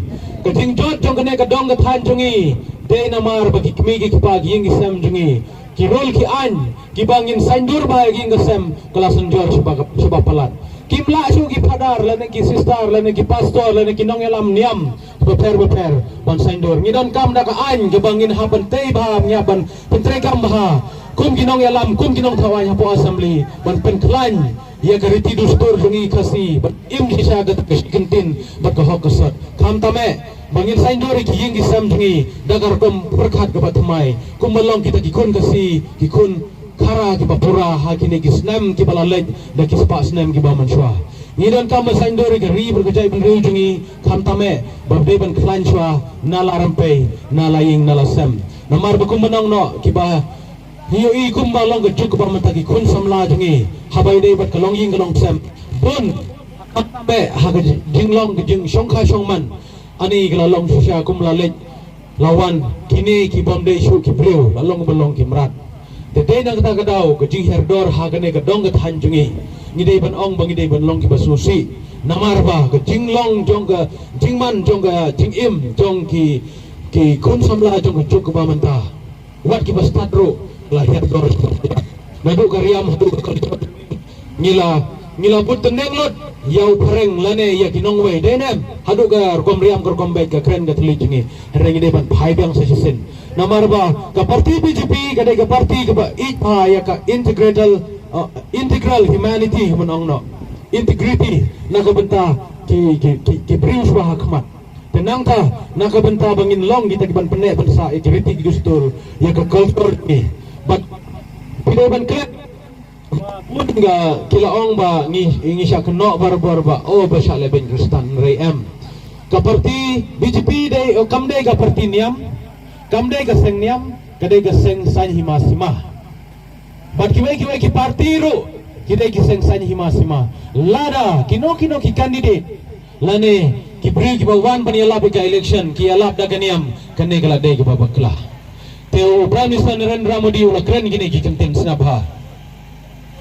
Ka jingjot jong kane ka dong ka thaiñ jong ngi dei namar ba ki kmie ki kpa, ki ïing ki sem jong ngi, ki rul ki aiñ kiba ngin saiñdur bha ïa ki ïing ki sem ka la synjor shaba, shaba palat. Kim lah shuh ki phadar lane ki sister lane ki pastor lane ki nongïalam niam bapher bapher ban saiñdur. Ngi donkam da ka aiñ kaba ngin hap ban tei bha, ngi hap ban pyntreikam bha kum ki nongïalam, kum ki nongthaw aiñ hapoh Assembly ban pynkhlaiñ ïa ka riti dustur jong ngi Khasi bad im shisha ka, ka shi kyntien bad ka hok ka sot. Khamtam eh ba ngin saiñdur ïa ki ïing ki sem jong ngi da ka rukom pyrkhat kaba thymmai kumba long kita ki khun Khasi, ki khun Khara kiba pura ha kine ki snem kiba la leit da ki spah snem kiba mynshuwa. Ngi donkam ban saiñdur ïa ka ri bad ka jaitbynriew jong ngi, khamtam eh ba dei ban khlaiñ shuwa na la rympei, na la ïing, na la sem. Namar ba kumba nong noh kiba ïohi kumba long ka juk kaba mynta ki khun samla jong ngi haba ïadei bad ka longïing ka longsem, bun ha ka jinglong ka jingshongkha shongman ani ka la long shisha kum la leit la wan kine ki bym dei shuh ki briew, la long ba long ki mrad. Te dei na kata ka daw ka jinghiar dor ha kane ka dong ka thaiñ jong ngi, ngi dei ban ong ba ngi dei ban long kiba sngewsih. Namar ba ka jinglong jong ka jingman jong ka jingim jong ki, ki khun samla jong ka juk kaba mynta, wat kiba stad ruh la hiar dor. Naduh ka riam haduh ka kynthot ngi la, ngi la bud tneng lut ïa u phareng lane ïa ki nongwei, dei ne em? Haduh ka rukom riam ka rukom beit, ka kren ka thylliej jong ngi, hynrei ngi dei ban phai biang sa shisien. Namar ba ka party B J P ka dei ka party kaba ïeit bha ïa ka integral, uh, integral humanity, ban ong noh, integrity na ka bynta ki, ki, ki, ki briew shuwa ha khmat. Te nangta na ka bynta ba ngin long kita kiban pynneh pynsah ïa ki riti ki dustur, ïa ka culture jong ngi. Bad phi dei ban klet, bun ka ki la ong ba ngi, ngi shah kynnoh barabor ba, oh, ba shah lehbeiñ Khristan, hynrei em. Ka party B J P dei, oh, kam dei ka party niam, kam dei ka seng niam, ka dei ka seng saiñ hima sima. Bad kiwei kiwei ki party ruh ki dei ki seng saiñ hima sima. Lada kino kino ki candidate lane ki briew kiba wan ban ïalap ïa ka election ki ïalap da ka niam, kane ka la dei kaba bakla. Te u Prime Minister Narendra Modi u la kren kine ki kyntien sngap bha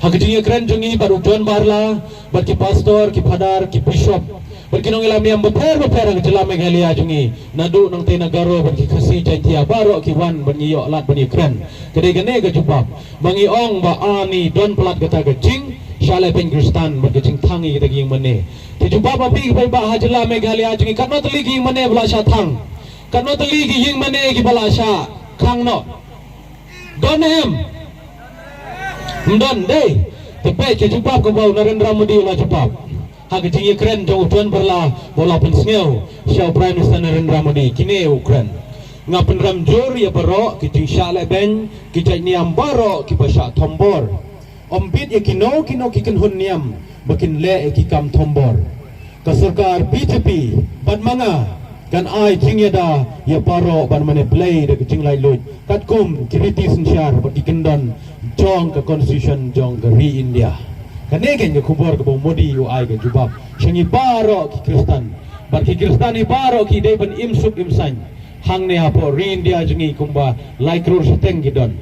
ha ka jingïakren jong ngi bad u John Barla, bad ki pastor, ki phadar, ki bishop, bad ki nongïalam niam bapher bapher ha ka jylla Meghalaya jong ngi, naduh nangtei na Garo bad ki Khasi Jaiñtia baroh ki wan ban ngi ïoh lad ban ïakren. Ka dei kane ka jubab ba ngi ong ba ani don palat kata ka jingshah lehbeiñ Khristan bad ka jingthang ïa kita ki ïingmane. Te jubab ma phi ki paidbah ha jylla Meghalaya jong ngi, katno tylli ki ïingmane ba la shah thang? Katno tylli ki ïingmane kiba la shah khang noh? Don em? Ym don, dei. Te peit ka jubab kaba u Narendra Modi u la jubab ha ka jingïakren jong u John Barla ba u la pynsngew sha u Prime Minister Narendra Modi. Kine u kren: Nga pynrem jur ïa baroh ki jingshah lehbeiñ, ki jait niam baroh kiba shah thombor. Ym bit ïa kino kino ki kynhun niam ba kin leh ïa ki kam thombor. Ka sorkar B J P bad ma nga kan ai jingïada ïa baroh ban mane blei da ka jinglaitluid katkum ki riti synshar bad ki kyndon jong ka Constitution jong ka ri India. Kane keiñ ka khubor kaba u Modi u ai ka jubab sha ngi baroh ki Khristan. Bad ki Khristan hi baroh ki dei ban im suk im saiñ hangne hapoh ri India jong ngi, kumba lai klur shiteng ki don.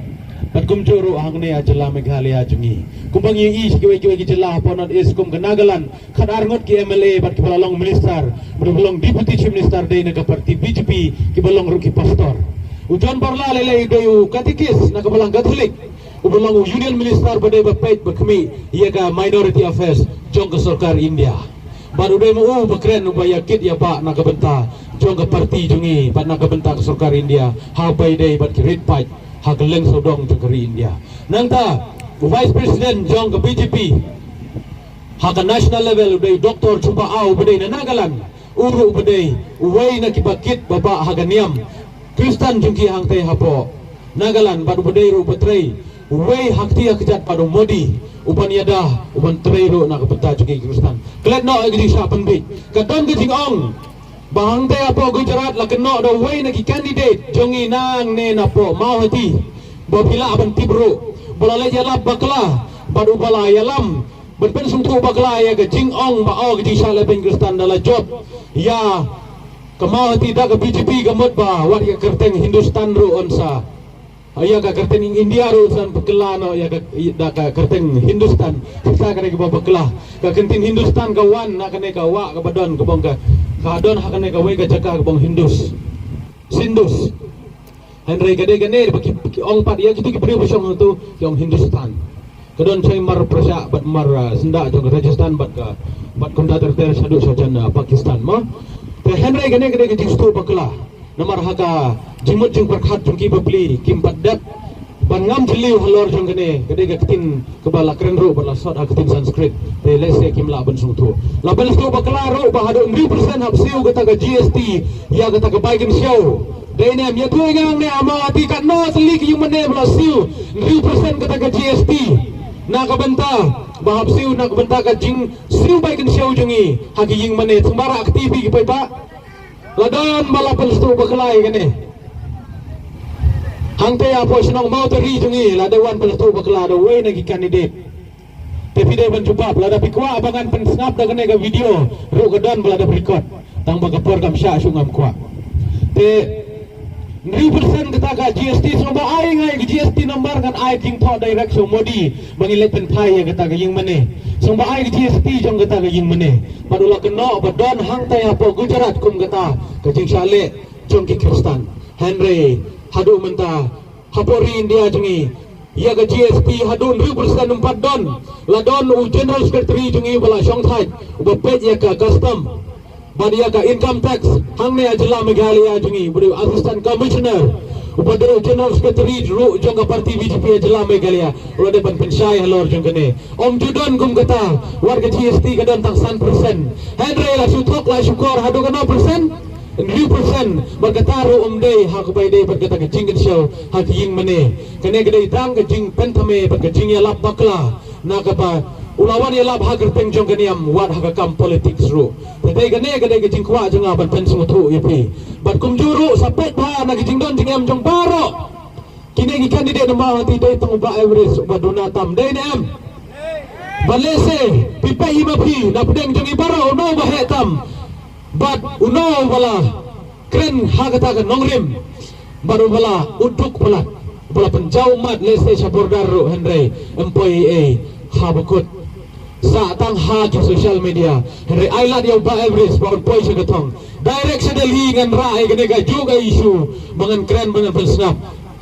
Bad kumjuh ruh hangne ha jylla Meghalaya jong ngi, kumba ngi ïohi sha kiwei kiwei ki jylla hapoh North East kum ka Nagaland, khatar ngut ki M L A bad kiba la long minister bad kiba long deputy chief minister dei na ka party B J P, kiba long ruh ki pastor. U John Barla lei lei u dei u katikis na ka balang Katholik, uba long u union minister ba dei ba peit ba khmih ïa ka minority affairs jong ka sorkar India. Bad u dei ma u ba kren uba ïakit ïabah na ka bynta jong ka party jong ngi bad na ka bynta ka sorkar India ha ba ïadei bad ki rit paid ha ka lyngsawdong jong ka ri India. Nangta u vice president jong ka B J P ha ka national level u dei u Doctor Chumba Aw uba dei na Nagaland. U ruh uba dei uwei na kiba kit babah ha ka niam Khristan jong ki hangtei hapoh Nagaland, bad uba dei ruh uba trei uwei ha kti ha kjat bad u Modi, uban ïada, uban trei ruh na ka bynta jong ki Khristan. Klet noh ïa ka jingshah pynbiej. Ka don ka jingong ba hangtei hapoh Gujarat la kynnoh da uwei na ki candidate jong ngi nangne napoh Mawhati, ba phi lah ban tip ruh, ba la leit ïalap bakla bad uba la ïalam ban pynsngewthuh bakla ïa ka jingong ba, oh, ka jingshah lehbeiñ Khristan, da la jop ïa ka Mawhati da ka B J P, ka mut ba wat ïa ka kyrteng Hindustan ruh yn sa, ïa ka kyrteng India ruh yn sa pynkylla noh ïa ka, da ka kyrteng Hindustan. Kata ka dei kaba bakla. Ka kyntien Hindustan ka wan na kane ka wah kaba don kaba ong ka Ka don ha kane kawei ka jaka kaba ong Hindus, Sindus. Hynrei ka dei kane ba ki, ki ong pat ïa kito ki briew ba shong hangto ki ong Hindustan. Ka don shai mar pyrshah bad mar, ah, syndah jong ka Rajasthan bad ka, bad kumta ter ter shaduh shajan, ah, Pakistan mo. Te hynrei kane ka dei ka jingsngewthuh bakla. Namar ha ka jingmut jingpyrkhat jong ki bapli kim pat dep ban ngam jylliew halor jong kane, ka dei ka ktien kaba la kren ruh bad la sot ha ka ktien Sanskrit. Te lehse kim lah ban sngewthuh. La pynsngewthuh bakla ruh ba haduh hynriew percent hap siew kata ka G S T ïa kata ka bai kynshew. Dei ne em, ïathuh ïa nga ne em, ha Mawhati katno tylli ki ïingmane ba la siew hynriew percent kata ka G S T na ka bynta ba hap siew na ka bynta ka jingsiew bai kynshew jong ngi ha ki ïingmane. Sngewbha kti phi ki paidbah. La don ba la pynsngewthuh bakla ïa kane. Hangta hapoh shnong Mawtari jong ngi la dei wan pynsngewthuh bakla da uwei na ki candidate. Te phi dei ban jubab, lada phi kwah ba ngan pynsngap da kane ka video ruh ka don ba la dep record. Tang ba ka por kam shah shuh ngam kwah. Te hynriew percent kata ka G S T, sngewbha ai nga ïa ka G S T number ngan ai jingthoh direct sha u Modi ba ngin leit pynphai ïa kata ka ïingmane. Sngewbha ai ka G S T jong kata ka ïingmane. Bad u la kynnoh ba don hangta hapoh Gujarat kum kata ka jingshah leh jong ki Khristan. Hynrei haduh mynta hapoh ri India jong ngi ïa ka G S T haduh hynriew percent ym pat don. La don u General Secretary jong ngi ba la shong thait uba peit ïa ka custom bad ïa ka income tax hangne ha jylla Meghalaya jong ngi, uba dei u Assistant Commissioner, uba dei u General Secretary ruh jong ka party B J P ha jylla Meghalaya, u la dei ban pynshai halor jong kane. Ym ju don kum kata, wat ka G S T ka don tang san percent. Hynrei la shu thok la shu kor haduh katno percent? Hynriew percent. Bad kata ruh ym dei ha kaba ïadei bad kata ka jingkynshew ha ka ïingmane. Kane ka dei tang ka jingpynthame bad ka jingïalap bakla na kaba u la wan ïalap ha kyrteng jong ka niam wat ha ka kam politics ruh. Te dei kane ka dei ka jingkwah jong nga ban pynsngewthuh ïa phi. Bad kumjuh ruh sa peit bha na ka jingdon jingem jong baroh kine ki candidate namar hangta dei tang u Bah Everest uba duna tam, dei ne em? Bad lehse phi peit ïa ma phi na pdeng jong ngi baroh uno uba heh tam bad uno uba la kren ha kata ka nongrim bad uba la u duk palat, uba la pynjaw ummat lehse sha border ruh, hynrei ym poi ei ei ha ba kut. Sah tang ha ki social media. Hynrei ai lad ïa u Bah Everest ba un poi sha ka thong. Direct sha Delhi ngan rah ïa kane kajuh ka issue ba ngan kren ba ngan pynsngap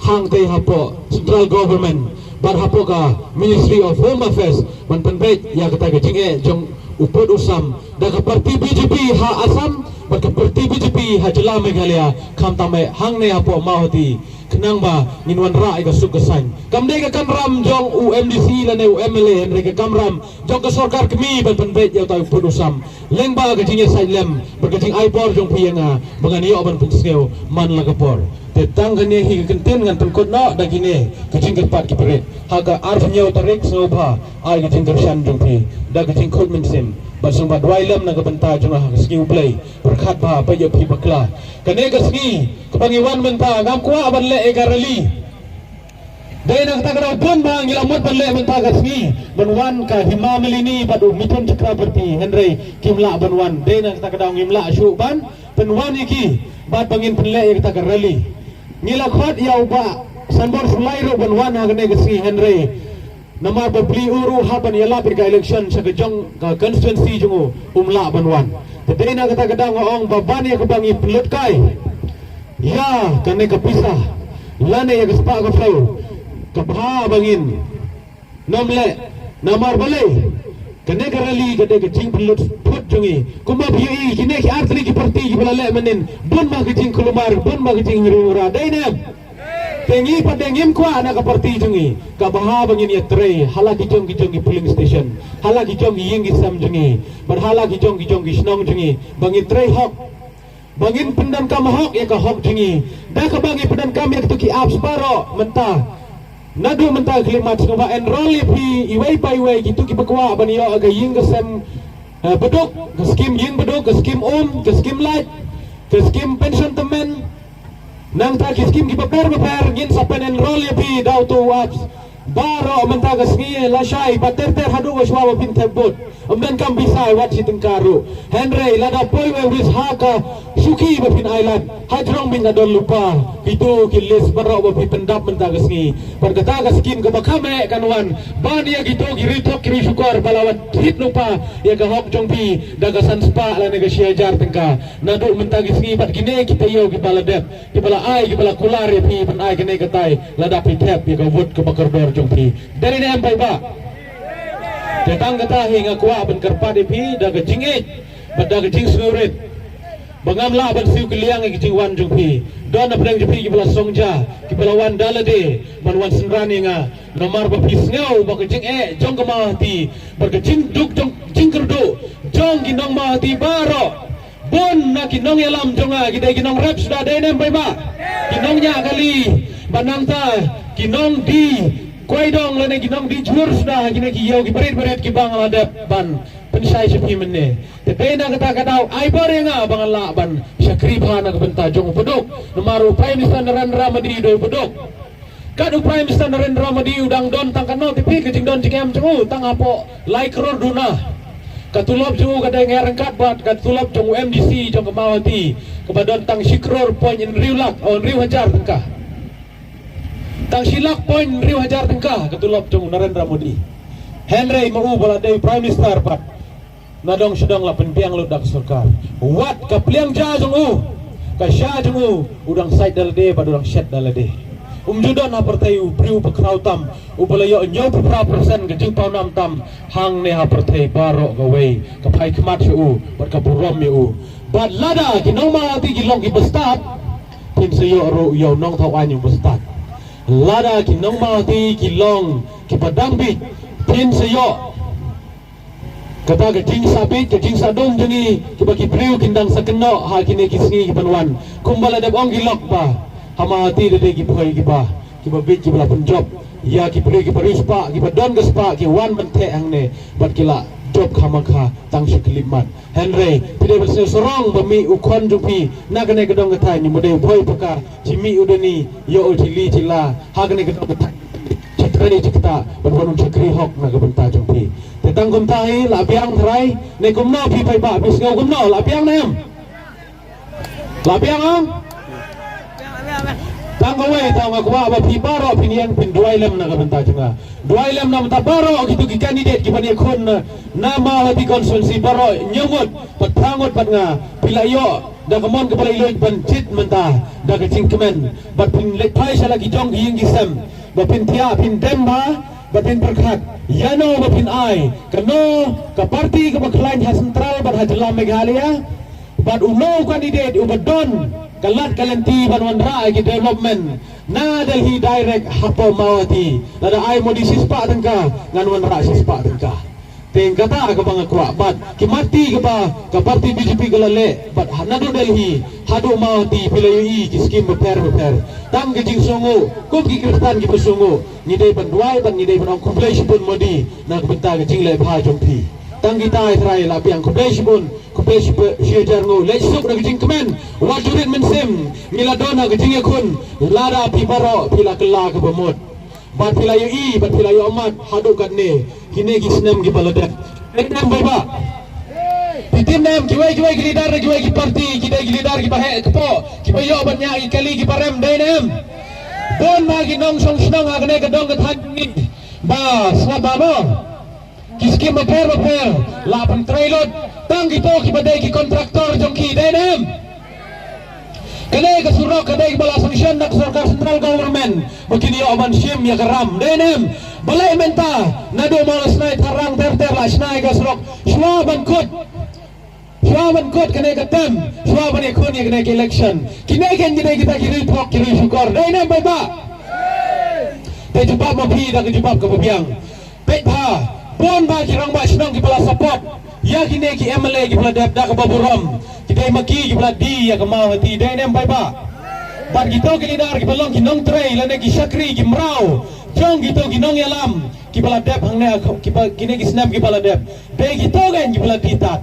hangta hapoh Central Government bad hapoh ka Ministry of Home Affairs ban pynbeit ïa kata ka jingeh jong u pud u sam da ka party B J P ha Assam bad ka party B J P ha jylla Meghalaya, khamtam eh hangne hapoh Mawhati. Khnang ba ngin wanrah ïa ka suk ka saiñ. Kam dei ka kamram jong u M D C lane u M L A, hynrei ka kamram jong ka sorkar kmie ban pynbeit ïa uta u pud u sam lyngba ka jingïasaid lem bad ka jingai bor jong phi ïa nga ba ngan ïoh ban pynsngew man la ka por. Te tang kane hi ka kyntien ngan pynkut noh da kine ka jingkyrpad ki parit. Ha ka arphew hynñiew tarik sngewbha ai ka jingkyrshan jong phi da ka jingkhuid mynsiem bad sngewbha duwai lem na ka bynta jong nga ha ka sngi U Blei. Pyrkhat bha, peit ïa phi bakla. Kane ka sngi kaba ngi wan mynta ngam kwah ban leh ïa ka rally. Dei na kata ka daw bun ba ngi la mut ban leh mynta ka sngi, ban wan ka Hema Malini bad u Mithun Chakraborty, hynrei kim lah ban wan. Dei na kata ka daw ngim lah shuh ban pynwan ïa ki bad ba ngin pynleh ïa kata ka rally. Ngi la khot ïa u Bah Sanbor Shullai ruh ban wan ha kane ka sngi, hynrei namar ba plie u ruh hap ban ïalap ïa ka election sha ka jong ka constituency jong u, um lah ban wan. Te dei na kata ka daw nga ong ba ban ïa kaba ngi pynlut kai ïa kane ka pisa lane ïa ka spah ka phew, ka bha ba ngin nym leh. Namar balei? Kane ka rally ka dei ka jingpynlut phut jong ngi. Kumba phi ïohi kine ki artylli ki party kiba la leh mynnin, bun ma ka jingkulmar, bun ma ka jinghynriew hynriew, dei ne em? Te ngi pat de ngim kwah na ka party jong ngi. Ka bha ba ngin ïatrei ha la ki jong ki jong ki polling station, ha la ki jong ki ïing ki sem jong ngi, bad ha la ki jong ki jong ki shnong jong ngi, ba ngin trei hok, ba ngin pyndonkam hok ïa ka hok jong ngi. Da kaba ngi pyndonkam ïa kito ki apps baroh mynta, naduh mynta ka khyllipmat, sngewbha enrol ïa phi iwei pa iwei, kito kiba kwah ban ïoh ka ïing ka sem, eh, baduk, ka skim ïing baduk, ka skim um, ka skim lait, ka skim pension tymmen, nangta ki skim kiba pher ba pher, ngin sa pynenrol ïa phi da uto u apps. Baroh mynta ka sngi lashai bad ter ter haduh ka shuwa ba phin thep vote. Ym donkam pisa wat shi tyngka ruh. Hynrei lada poi u Everest ha ka shuki ba phin ai lad, ha jrong mynta don lypa. Kito ki list baroh ba phi pyndap mynta ka sngi. Bad kata ka skim kaba kham eh kan wan ban ïa kito ki riewthok ki riewshukor ba la wan thied lypa ïa ka hok jong phi da ka san spah lane ka shi hajar tyngka. Naduh mynta ka sngi bad kine ki taïew kiba la dep, kiba la ai, kiba la kular ïa phi ban ai kane katai, lada phi thep ïa ka vote kaba kordor jong phi. Dei ne em paidbah? Te tang kata hi nga kwah ban kyrpad ïa phi da ka jingïeit bad da ka jingsngewrit ba ngam lah ban siew kylliang ïa ka jingwan jong phi. Don na pdeng jong phi kiba la song ja, kiba la wan da lade ban wan synran ïa nga. Namar ba phi sngew ba ka jingeh jong ka Mawhati bad ka jingduk jong, jingkyrduh jong ki nong Mawhati baroh, bun na ki nongïalam jong nga ki dei ki nongrep suda, dei ne em paidbah? Ki nongñiah kali, bad nangta ki nongdie kwai dong lane ki nongdie jhur suda ha kine ki ïew ki barit barit kiba nga la dep ban pynshai sha phi mynne. Te dei na kata ka daw ai bor ïa nga ba ngan lah ban shakri bha na ka bynta jong u baduk. Namar u Prime Minister Narendra Modi u dei u baduk. Kat u Prime Minister Narendra Modi u dang don tang katno, te phi, ka jingdon jingem jong u tang hapoh lai klur duna. Ka tulop jong u ka dang ïaryngkat bad ka tulop jong u M D C jong ka Mawhati kaba don tang shi klur point hynriew lak, oh, hynriew hajar tyngka. Tang shi lak point hynriew hajar tyngka ka tulop jong u Narendra Modi. Hynrei ma u ba la dei Prime Minister pat, na dong sha dong la pynbiang lut da ka sorkar. Wat ka pliang ja jong u, ka sha jong u, u dang sait da lade bad u dang shet da lade. Um ju don ha pyrthei u briew ba khraw tam uba la ïoh hynñiewphew phra percent ka jingpawnam tam hangne ha pyrthei baroh kawei, ka phai khmat sha u bad ka burom ïa u. Bad lada ki nong Mawhati ki long kiba stad, phin sa ïoh ruh ïa u nongthaw aiñ uba stad. Lada ki nong Mawhati ki long kiba dang bit, phin sa ïoh kata ka jingsabit, ka jingsabdum jong ngi kiba ki briew kin dang sa kynnoh ha kine ki sngi kiban wan. Kumba la dep ong ki lok ba ha Mawhati da dei ki poi kiba, kiba bit, kiba la pynjop ïa ki briew kiba riewspah, kiba don ka spah, ki wan ban theh hangne bad ki la jop khamkha tang shi khyllipmat. Hynrei phi dei ban sngewsarong ba mih u khon jong phi na kane ka dong ka thaiñ, mut dei u poi paka, shi mih u dani, ïoh u chili chila ha kane ka dong ka thaiñ, shi trei shi ktah ban wan un shakri hok na ka bynta jong phi. Te tang kumta hi, la biang trai ne kumno phi paidbah, phi sngew kumno, la biang ne em? La biang ong? Tang kawei, tang nga kwah ba phi baroh phin ïeng phin duwai lem na ka bynta jong nga. Duwai lem na ka bynta baroh kito ki candidate kiban ïakhun na, na Mawhati constituency baroh, hynñiew ngut bad phra ngut bad nga. Phi la ïoh da ka mon kaba la ïaluid ban jied mynta da ka jingkmen, bad phin leit phai sha la ki jong ki ïing ki sem, ba phin thiah phin dem bha, ba phin pyrkhat ïano ba phin ai, kano ka party kaba khlaiñ ha central bad ha jylla Meghalaya, bad uno u candidate uba don ka lad ka lynti ban wanrah ïa ki development na Delhi direct hapoh Mawhati. Lada ai Modi shispah tyngka, ngan wanrah shispah tyngka. Te kata kaba nga kwah. Bad ki mati kaba ka party B J P ka la leh, bad ha, naduh Delhi haduh Mawhati, phi la ïohi ki skim bapher bapher. Tang ki jingsngewnguh kum ki Khristan kiba sngewnguh, ngi dei ban duwai bad ngi dei ban ong khublei shibun Modi na ka bynta ka jingleh bha jong phi. Tang kita hi trai, la biang, khublei shibun, khublei shibun, shi hajar nguh. Leit suk na ka jingkmen, wat ju rit mynsiem. Ngi la don ha ka jingïakhun, lada phi baroh phi la kylla kaba mut, bad phi la ïohi bad phi la ïohmat haduh katne, kine ki snem kiba la dep. Dei ne em paidbah? Phi tip ne em, kiwei kiwei ki leader na kiwei ki party ki dei ki leader kiba heh kpoh, kiba ïoh ban ñiah ki kali kiba rem, dei ne em? Bun ma ki nongshong shnong ha kane ka dong ka thaiñ ngi ba sngap bha mo. Ki skim bapher bapher la pyntrei lut, tang kito kiba dei ki contractor jong ki, dei ne em? Kane ka surok ka dei kaba la sanction da ka sorkar central government ba kin ïoh ban shim ïa ka ram, dei ne em? Balei mynta naduh Mawlasnai, Tharrang, ter ter la shna ïa ka surok shuwa ban kut, shuwa ban kut kane ka term, shuwa ban ïakhun ïa kane ka election? Kine kein ki dei kita ki riewthok ki riewshukor, dei ne em paidbah? Te jubab ma phi da ka jubab kaba biang. Peit bha, bun ba ki rangbah shnong kiba la support ïa kine ki M L A kiba la dep da kaba burom. Ki dei ma ki kiba la die ïa ka Mawhati, dei ne em paidbah? Bad kito ki leader kiba long ki nongtrei lane ki shakri ki mraw jong kito ki nongïalam kiba la dep hangne, kiba, kine ki snem kiba la dep, dei kito kein kiba la die tad.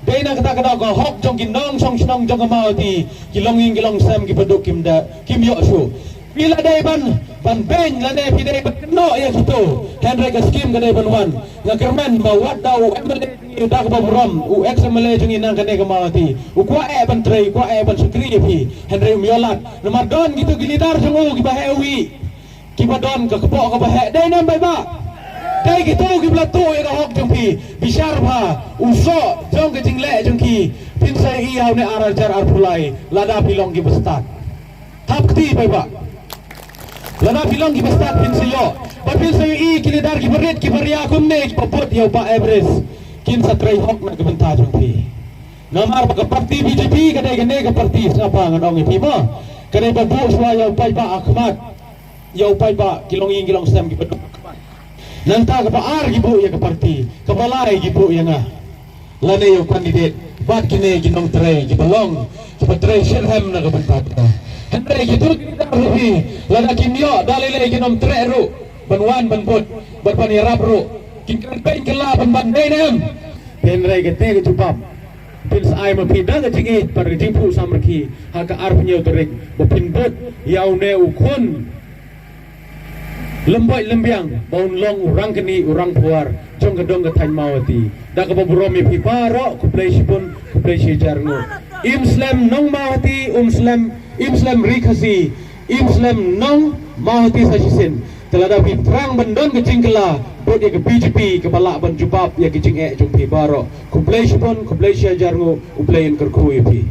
Dei na kata ka daw ka hok jong ki nongshong shnong jong ka Mawhati, ki longïing ki longsem kiba duk kim da, kim ïoh shuh. Phi la dei ban ban beiñ lane phi dei ban kynnoh ïa kito. Hynrei ka skim ka dei ban wan. Nga kyrmen ba wat da u M L A jong ngi, da kaba burom, u ex M L A jong ngi nang kane ka Mawhati, u kwah eh ban trei, u kwah eh ban shakri ïa phi. Hynrei um ïoh lad namar don kito ki leader jong u kiba heh uwei, kiba don ka kpoh kaba heh. Dei ne em paidbah? Dei kito kiba la tuh ïa ka hok jong phi. Bishar bha u soh jong ka jingleh jong ki. Phin sa ïohi ha une ar hajar arphew lai lada phi long kiba stad. Thap kti paidbah. Lada phi long kiba stad phin sa ïoh. Bad phin sa ïohi ki leader kiba rit kiba ria kumne kiba bud ïa u Bah Everest, kin sa trei hok na ka bynta jong phi. Namar ba ka parti B J P ka dei kane ka parti, sngap ba ngan ong ïa phi mo, ka dei ba buh shuwa ïa u paidbah ha khmat. Ïa u paidbah, ki longïing ki longsem kiba duk ha khmat. Nangta kaba ar ki buh ïa ka parti, kaba lai ki buh ïa nga lane ïa u candidate. Bad kine ki nongtrei kiba long, kiba trei shitrhem na ka bynta ka. Hynrei kito ki leader ruh hi, lada kim ïoh da lei lei ki nongtrei ruh ban wan ban bud, bad ban ïarap ruh, kin kren beiñ kylla ban ban dei ne em? Hynrei kata ka jubab phin sa ai ma phi da ka jingïeit bad ka jingphuh samrkhie ha ka arphew hynñiew tarik ba phin bud ïa une u khun lymboit lymbiang ba un long u rangkynmaw, u rangphuar jong ka dong ka thaiñ Mawhati. Da kaba burom ïa phi baroh, khublei shibun, khublei shihajar nguh. Im slem nong Mawhati, um slem, im slem Ri Khasi, im slem nong Mawhati sa shisien. Te lada phi thrang ban don ka jingkylla, bud ïa ka B J P kaba lah ban jubab ïa ka jingeh jong phi baroh. Khublei shibun, khublei shihajar nguh, U Blei un kyrkhu ïa phi.